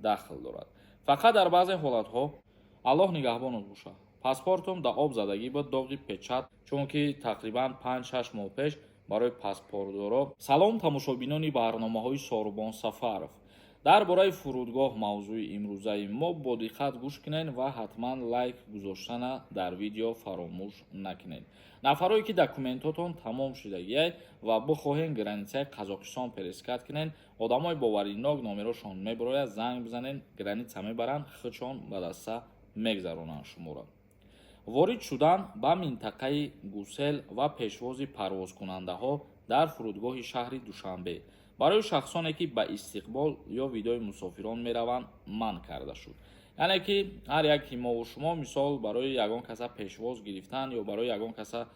Дахл дорад фақат дар баъзе ҳолатҳо. Аллоҳ нигаҳбонот бошад. Паспортум да об задагӣ буд, доғи печать, чунки тақрибан 5-6 моҳ пеш барои паспортдоро. Салом, тамошобинони барномаҳои Сорубон Сафаров. Дар бораи фурудгоҳ мавзӯи имрӯзаи мо. Бо диққат гӯш кунед ва ҳатман лайк гузоштана дар видео фаромӯш накунед. Нафарое ки документотон тамом шудагиай ва бихоҳем границаи Қазоқистон пересекать кунед, одамои боваринок номерошон мебирояд, занг бизанед, граница мебаранд, худшон ба даста мегзаронанд шуморо. Ворид шудан ба минтақаи гусел ва пешвози парвозкунандаҳо дар фурудгоҳи шаҳри Душанбе барои шахсоне, ки ба истиқбол ё видои мусофирон мераванд, манъ карда шуд. Яъне ки ҳар яки мову шумо, мисол, барои ягон каса пешвоз гирифтан ё барои ягон каса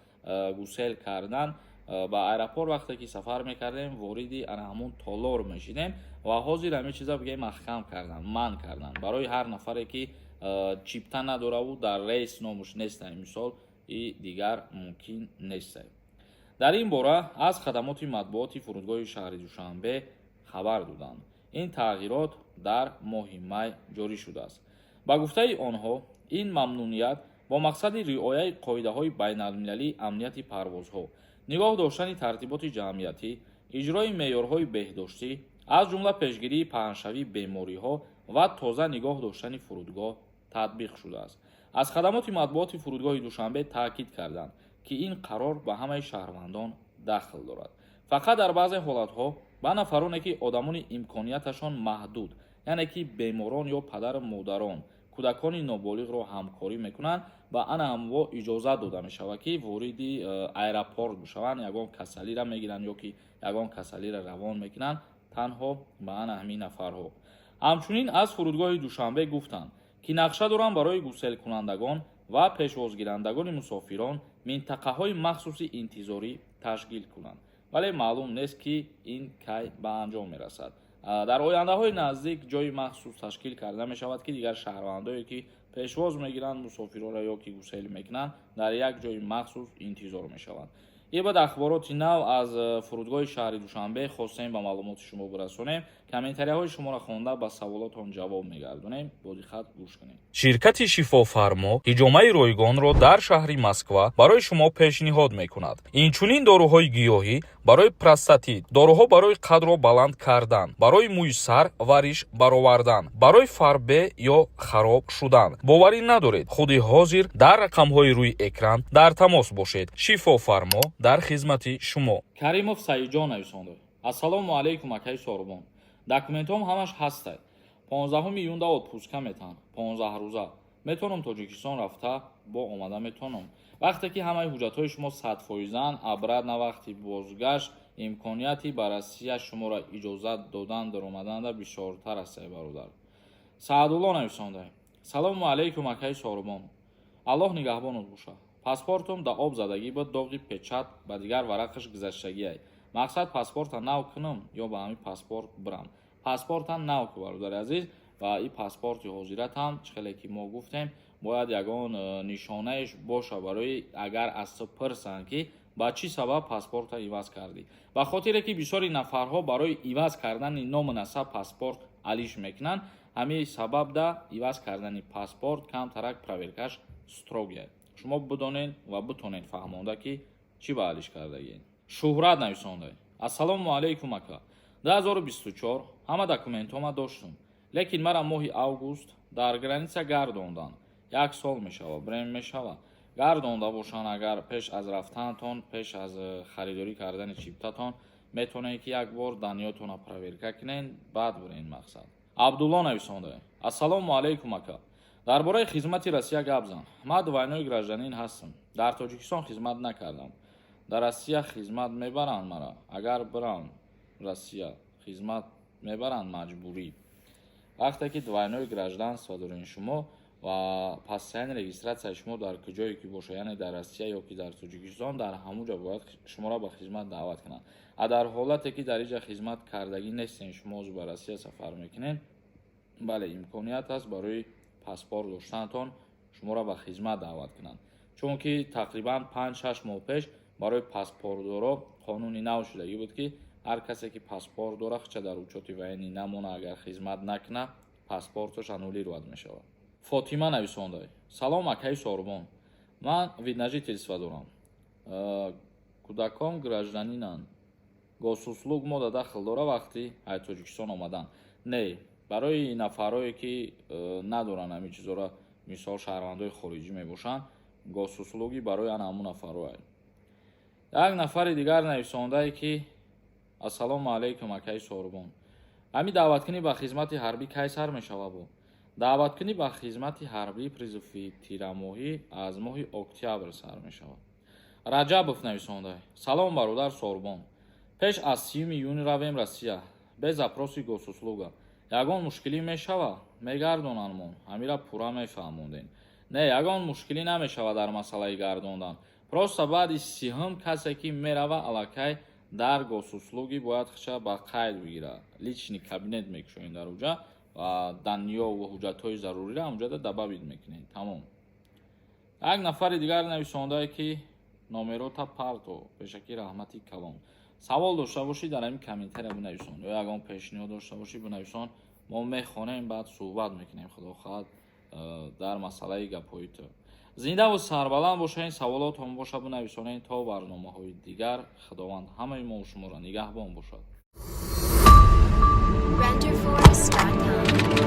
гусел кардан ба аэропорт вақте ки сафар мекардем, вориди ана ҳамун толор мешидем ва ҳозир ҳамин чиза бигӯем маҳкам кардан, манъ кардан барои ҳар нафаре, ки чипта надораву дар рейс номуш нестай, мисол, и дигар мумкин нестай. Дар ин бора аз хадамоти матбуоти фурудгоҳи шаҳри Душанбе хабар доданд. Ин тағйирот дар моҳи май ҷорӣ шудааст. Ба гуфтаи онҳо, ин мамнуният бо мақсади риояи қоидаҳои байналмилалии амнияти парвозҳо, нигоҳ доштани тартиботи ҷамъиятӣ, иҷрои меъёрҳои беҳдоштӣ, аз ҷумла пешгирии паҳншавии бемориҳо ва тоза нигоҳ доштани фурудгоҳ татбиқ шудааст. Аз хадамоти матбуоти фурудгоҳи Душанбе таъкид карданд, ки ин қарор ба ҳамаи шаҳрвандон дахл дорад. Фақат дар баъзе ҳолатҳо ба нафароне, ки одамони имконияташон маҳдуд, яъне ки беморон ё падару модарон кӯдакони ноболиғро ҳамкорӣ мекунанд, ба ана ҳамво иҷозат дода мешавад, ки вориди аэропорт бишаванд. Ягон касалиро мегиранд ё ки ягон касалиро равон мекунанд, танҳо ба ана ҳамин нафарҳо. Ҳамчунин аз фурудгоҳи Душанбе гуфтанд, ки нақша доранд барои гуселкунандагон ва пешвозгирандагони мусофирон минтақаҳои махсуси интизорӣ ташкил кунанд, вале маълум нест, ки ин кай ба анҷом мерасад. Дар ояндаҳои наздик ҷои махсус ташкил карда мешавад, ки дигар шаҳрвандое, ки пешвоз мегиранд мусофиронро ё ки гусел мекунанд, дар як ҷои махсус интизор мешаванд. Ин баъд ахбороти нав аз фурудгоҳи шаҳри Душанбе хостем ба маълумоти шумо бирасонем. Комментарияҳои шуморо хонда, ба саволотон ҷавоб мегардонем. Бо диққат гӯш кунед. Ширкати Шифофармо ҳиҷомаи ройгонро дар шаҳри Москва барои шумо пешниҳод мекунад. Инчунин доруҳои гиёҳӣ барои простатит, доруҳо барои қадро баланд кардан, барои мӯи сар ва риш баровардан, барои фарбе ё хароб шудан. Боварӣ надоред? Худи ҳозир дар рақамҳои рӯи экран дар тамос бошед. Шифофармо дар хизмати шумо. Каримов Саидҷон нависонда: «Ассалому алайкум, акаи Сорубон. Документҳом ҳамаш ҳастай. 15-уми июнда отпуска метаҳанд, 15 рӯза. Метавонам Тоҷикистон рафта бо омада метавонам?» Вақте ки ҳамаи ҳуҷҷатҳои шумо 100 фоизанд, обратно вақти бозгашт имконияти ба Россия шуморо иҷозат додан даромаданда бисёртар аст, бародар. Саадулло нависонда: «Салому алайкум, акаи Сорубон. Аллоҳ нигаҳбонот бошад. Паспортум да об задагӣ буд, доғи печать ба дигар варақаш гузаштагиай. Мақсад, паспорта нав кунам ё ба ҳамин паспорт бирам?» Паспорта нав ку, бародари азиз. Ва ин паспорти ҳозиратам, чӣ хеле ки мо гуфтем, бояд ягон нишонаеш боша, барои агар аз ту пирсанд, ки ба чӣ сабаб паспорта иваз кардӣ. Ба хотире ки бисёри нафарҳо барои иваз кардани ному насаб паспорт алиш мекунанд, ҳамин сабабда иваз кардани паспорт камтарак проверкаш строгий. Шумо бидонед ва битонед фаҳмонда, ки чӣ ба алиш кардагиед. Шӯҳрат нависонда: «Ассалому алайкум, ака. 2024 ҳама документҳома доштум, лекин мара моҳи август дар граница гардонданд. Як сол мешавад. Брем мешавад?» Гардонда бошанд, агар пеш аз рафтанатон, пеш аз харидорӣ кардани чиптатон метавонед, ки як бор данныетона проверка кунед, баъд бирен. Мақсад. Абдулло нависонда: «Ассалому алайкум, ака. Дар бораи хизмати Россия гап зан. Ман двойной гражданин ҳастам, дар Тоҷикистон хизмат накардам. Дар Россия хизмат мебаранд мара? Агар бирам Россия, хизмат мебаранд маҷбурӣ?» Вақте ки двойной гражданство дорем шумо ва постоянный регистрацияи шумо дар куҷое ки бошад, яъне дар Россия ё ки дар Тоҷикистон, дар ҳамун ҷо бояд шуморо ба хизмат даъват кунанд. А дар ҳолате ки дар инҷа хизмат кардагӣ нестен, шумо ҳозир ба Россия сафар мекунед, бале, имконият аст барои паспорт доштанатон шуморо ба хизмат даъват кунанд, чунки тақрибан 5-6 моҳ пеш барои паспортдоро қонуни нав шудагӣ буд, ки ҳар касе ки паспорт дора, хча дар учёти военный намона, агар хизмат накуна. Паспорташ аннулировать мешавад. Фотима нависонда: «Салом, акаи Сорбон, ман вид на жительство дорам, кӯдаком гражданинанд. Госуслуг мо дахл дора вақти ай Тоҷикистон омадан?» Не, барои нафарое ки надоранд ҳамин чизора, мисол, шаҳрвандои хориҷӣ мебошанд, Госуслуги барои ана ҳамун нафароа. Як нафари дигар нависондае ки: «Ассалому алайкум, акаи Сорбон, ҳамин даъваткунӣ ба хизмати ҳарбӣ кай сар мешавад?» Бо даъваткунӣ ба хизмати ҳарбӣ, призыви тирамоҳӣ аз моҳи октябр сар мешавад. Раҷабов нависонда: «Салом, бародар Сорбон, пеш аз 30-юми июн равем Россия без запроси Госуслуга, ягон мушкилӣ мешава? Мегардонандмон? Ҳамира пурра мефаҳмондем». Не, ягон мушкилӣ намешавад дар масъалаи гардондан. Просто баъди 30-ум касе ки мерава, аллакай дар Госуслуги бояд худша ба қайд бигирад. Личный кабинет мекушоед дар уҷа ва данныеву ҳуҷҷатҳои заруриро ҳамуҷода добавить мекунед, тамом. Як нафари дигар нависондае ки: «Номерота парто, пешакӣ раҳмати калон. Савол дошта бошӣ, дар ҳамин комментария бинависон ё ягон пешниҳод дошта бошӣ, бинависон. Мо мехонем, баъд суҳбат мекунем, худо хоҳад, дар масъалаи гапҳои ту. Зиндаву сарбаланд бошед. Саволотон боша, бинависонед. То барномаҳои дигар, Худованд ҳамаи мо шуморо нигаҳбон бошад». Renderforest.com.